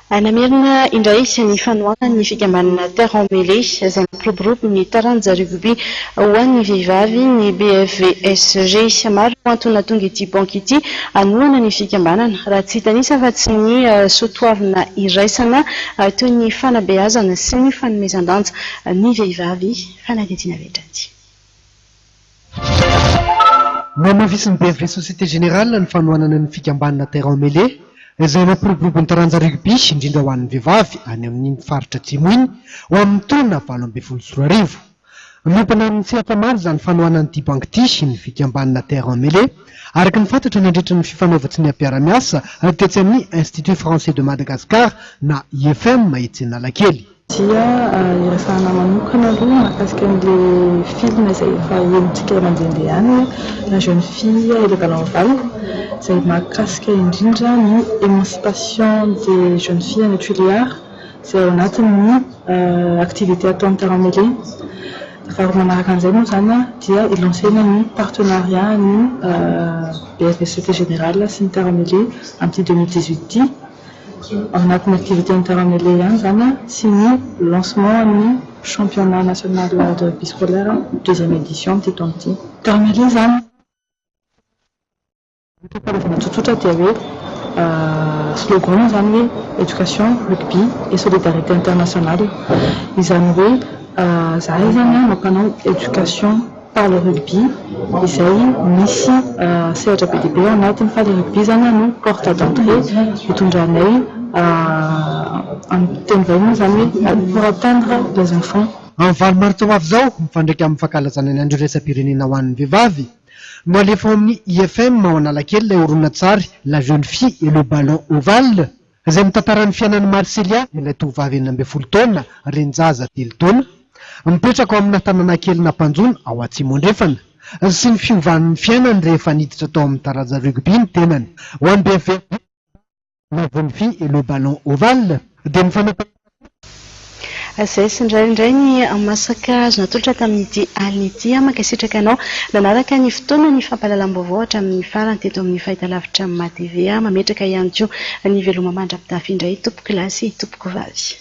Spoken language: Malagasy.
Namerina indray ny fanohanany ny fikambanana Terre en Mêlée izay mampiroborobo ny taranja rugby ho an'ny vehivavy ny BFVSG. Maro no antony nahatonga ity banky ity hanohana ny fikambanana raha tsy hitanisa fa tsy ny soatoavina iraisana toy ny fanabeazana sy ny fanomezan-danja ny vehivavy. Fanadihadiana avy hatrany. Nohamafisin'ny BFV Société Générale ny fanohanana ny fikambanana Terre en Mêlée, izay mampiroborobo ny taranja rugby, indrindra ho an'ny vehivavy any amin'iny faritra atsimo iny, ho amin'ny taona 2018. Miompana amin'ny sehatra maro izany fanohanan'ity banky ity ny fikambanana Terre en Mêlée, araka ny fantatra nandritra ny fifanaovan-tsoniam-piarahamiasa tetsy amin'ny Institut Français de Madagascar na IFM etsy Analakely. Dia hiresahana manokana aloha mahakasika an'ilay film izay efa henontsika mandehandeha any hoe La jeune fille et le ballon ovale izay mahakasika indrindra ny émancipation des jeunes filles any Tuléar izay ao anatin'ny activité ataon'ny Terre en Mêlée. Faharoa manaraka an'izay moa izany dia hi-lancer-na ny partenariat ny BFV Société Générale sy ny Terre en Mêlée amin'ity 2018 ity. Ao anatin'ny activité ny Terre en Mêlée ihany izany sy ny lancement ny championnat national de rugby scolaire deuxième édition amin'ity taona ity. Terre en Mêlée izany fanovana tsotsotra dia hoe slogan izany hoe éducation, rugby et solidarité internationale. Izany hoe izahay izany mampanao éducation par le rugby izay misy sehatra be dia be ao anatiny fa le rugby izany no porte d'entrée hitondranay amin'ny teny vahiny moa izany hoe pour atteindre les enfants. Amin'ny 8 martsa ho avy izao, mifandraika amin'ny fankalazana ny andro iraisam-pirenena ho an'ny vehivavy, no alefa ao amin'ny IFM ao Analakely ilay horonantsary La jeune fille et le ballon ovale, izay mitantara ny fiainan'i Marcelia, ilay tovovavy 16 taona, renin-jaza 3 taona, mipetraka ao amina tanàna kely Nampanjona ao Atsimo Andrefana, sy ny fiovan'ny fiainany rehefa niditra tao amin'ny taranja rugby ny tenany. Ho an'ny BFV, La jeune fille et le ballon ovale dia ny fanapahan. Izay sy indraindray ny masaka azo natolotra tamin'ity alina ity. Mankasitraka anao nanaraka ny fotoana ny fampahalalam-baovao hatramin'ny farany teto amin'ny fahitalavitra MATV. Mametraka ihany koa ny veloma mandra-pitafy indray tompoko lahy sy tompoko vavy.